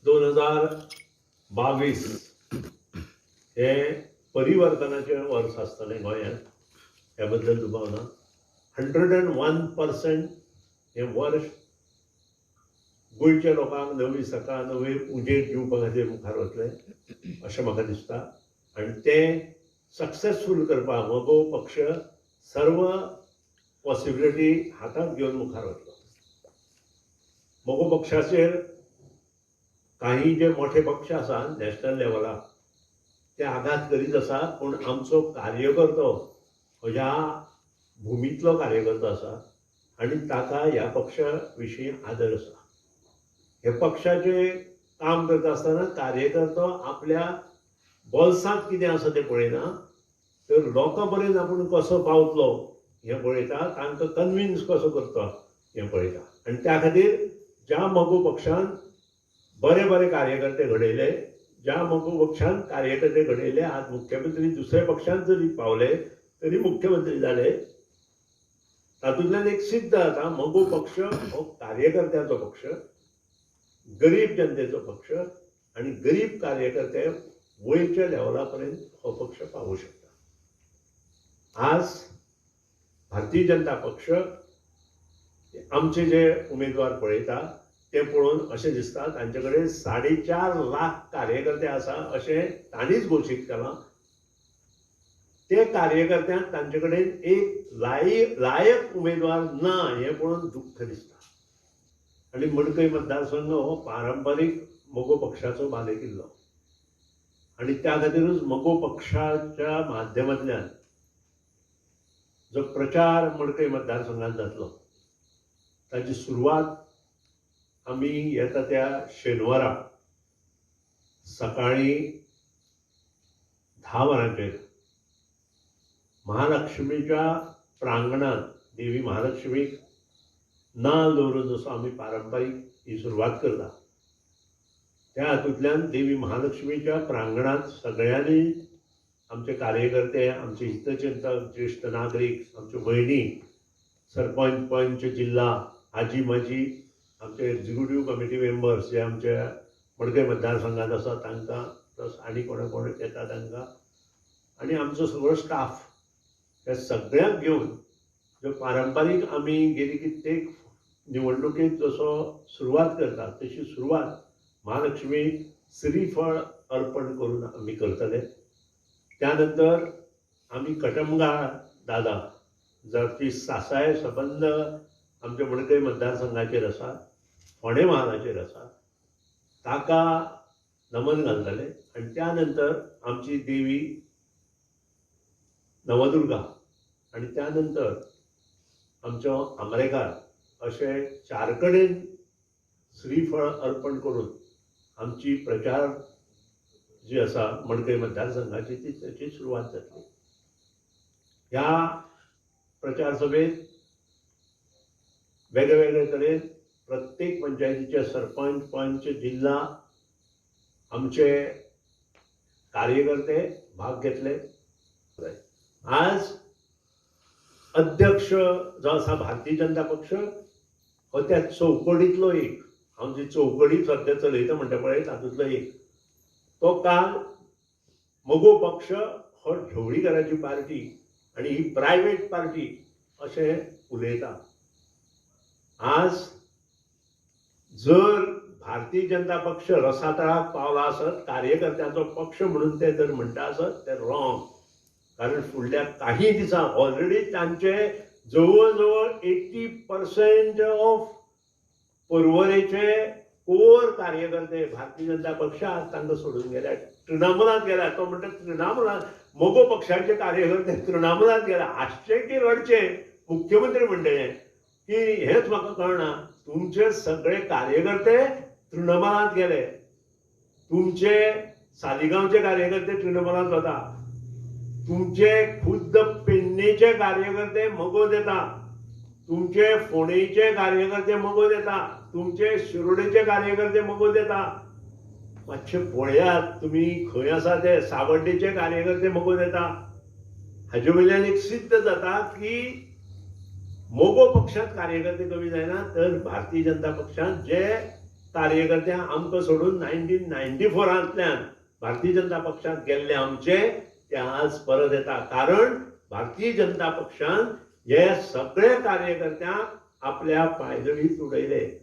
2022 हे परिवर्तनाचें वर्स आसतलें गोंयांत, ह्या बद्दल दुबाव ना. 101% हें वर्स गोंयच्या लोकांक नवी सकाळ, नवी उजेड दिवपा खातीर मुखार वतलें अशें म्हाका दिसता. आनी तें सक्सेसफूल करपाक मगो पक्ष सर्व पॉसिबिलिटी हातांत घेवन मुखार वतलो. मगो पक्षाचेर काही जे मोठे पक्ष आसा नॅशनल लेवलाक ते आघात करीत आसा, पूण आमचो कार्यकर्तो ह्या भुमींतलो कार्यकर्तो आसा आनी ताका ह्या पक्षा विशीं आदर आसा. हे पक्षाचें काम करता आसतना कार्यकर्तो आपल्या बोल्सांत कितें आसा तें पळयना, तर लोकां पर्यंत आपूण कसो पावतलो हें पळयता, तांकां कन्विन्स कसो करता हें पळयता. आनी त्या खातीर ज्या मगो पक्षान बरे बरे कार्यकर्ते घडयले, ज्या मगो पक्षान कार्यकर्ते घडयले, आज मुख्यमंत्री दुसऱ्या पक्षान जरी पावले तरी मुख्यमंत्री जाले, तातूंतल्यान एक सिद्ध जाता मगो पक्ष हो कार्यकर्त्यांचो पक्ष, गरीब जनतेचो पक्ष आनी गरीब कार्यकर्ते वयच्या लेवला पर्यंत हो पक्ष पावूं शकता. आज भारतीय जनता पक्ष आमचे जे उमेदवार पळयता ते पळोवन अशें दिसता तांचे कडेन 4.5 लाख कार्यकर्ते आसा अशें तांणीच घोशीत केलां. ते कार्यकर्त्यांक तांचे कडेन एक लायक उमेदवार ना हें पळोवन दुख्ख दिसता. आनी मडकय मतदारसंघ हो पारंपारीक मगो पक्षाचो बालेकिल्लो आनी त्या खातीरूच मगो पक्षाच्या माध्यमांतल्यान जो प्रचार मडकय मतदारसंघात जातलो ताची सुरवात आमी येता त्या शेनवारा सकाळीं 10 वरांचेर महालक्ष्मीच्या प्रांगणांत देवी महालक्ष्मीक नाल दवरून जसो आमी पारंपारीक ही सुरवात करता त्या हातूंतल्यान देवी महालक्ष्मीच्या प्रांगणांत सगळ्यांनी आमचे कार्यकर्ते, आमचे हितचिंतक, ज्येश्ठ नागरीक, आमच्यो भयणी, सरपंच, पंच, जिल्हा, आजी माजी, आमचे एक्झिक्युटीव कमिटी मेंबर्स जे आमच्या मडकय मतदारसंघात आसा तांकां, प्लस आनी कोणा कोण येता तांकां, आनी आमचो सगळो स्टाफ ह्या सगळ्यांक घेवन जो पारंपारीक आमी गेली कित्येक निवडणुकेत जसो सुरवात करता तशी सुरवात महालक्ष्मी श्रीफळ अर्पण करून आमी करतले. त्यानंतर आमी कटमगाळ दादा जाची सासाय सबंद आमच्या मडकय मतदारसंघाचेर आसा, फोंडें म्हालाचेर आसा, ताका नमन घालतले. आनी त्यानंतर आमची देवी नवदुर्गा आनी त्यानंतर आमचो आमरेकार अशे 4 कडेन श्रीफळ अर्पण करून आमची प्रचार जी आसा मडकय मतदारसंघाची ती ताची सुरवात जातली. ह्या प्रचार सभेत वेगळे वेगळे तरेन प्रत्येक पंचायतीचे सरपंच, पंच, जिल्हा आमचे कार्यकर्ते भाग घेतले. आज अध्यक्ष जो आसा भारतीय जनता पक्ष हो त्या चौकटींतलो एक, हांव जी चौकटी सद्या चलयता म्हणटा पळय तातूंतलो एक, तो काल मगो पक्ष हो ढवळीकाराची पार्टी आनी ही प्रायवेट पार्टी अशें उलयता. आज जर भारतीय जनता पक्ष रसातळाक पावला आसत, कार्यकर्त्यांचो पक्ष म्हणून ते जर म्हणटा आसत ते रॉंग. कारण फुडल्या काही दिसां ऑलरेडी तांचे जवळ जवळ 80% ऑफ पर्वरेचे कोर कार्यकर्ते भारतीय जनता पक्षात तांकां सोडून गेल्या, तृणमूलांत गेल्या. तो म्हणटा तृणमूलांत मगो पक्षाचे कार्यकर्ते तृणमूलांत गेल्या. हांसचें की रडचें मुख्यमंत्री म्हणटलें की हेंच म्हाका कळना. तुमचे सगळे कार्यकर्ते तृणमूलांत गेले, तुमचे सालिगांवचे कार्यकर्ते तृणमूलांत वता, तुमचे खुद्द पेडणेचे कार्यकर्ते मगोत येता, तुमचे फोंडेचे कार्यकर्ते मगोत येता, तुमचे शिरोडेचे कार्यकर्ते मगोत येता. मातशे पळयात तुमी खंय आसा ते. सावड्डेचे कार्यकर्ते मगोत येता. हाजे वयल्यान एक सिद्ध जाता की मगो पक्षांत कार्यकर्ते कमी जायना, तर भारतीय जनता पक्षांत जे कार्यकर्त्यांक आमकां सोडून 1994 भारतीय जनता पक्षांत गेल्ले आमचे ते आज परत येता. कारण भारतीय जनता पक्षान हे सगळे कार्यकर्त्यांक आपल्या पायदळीत उडयले.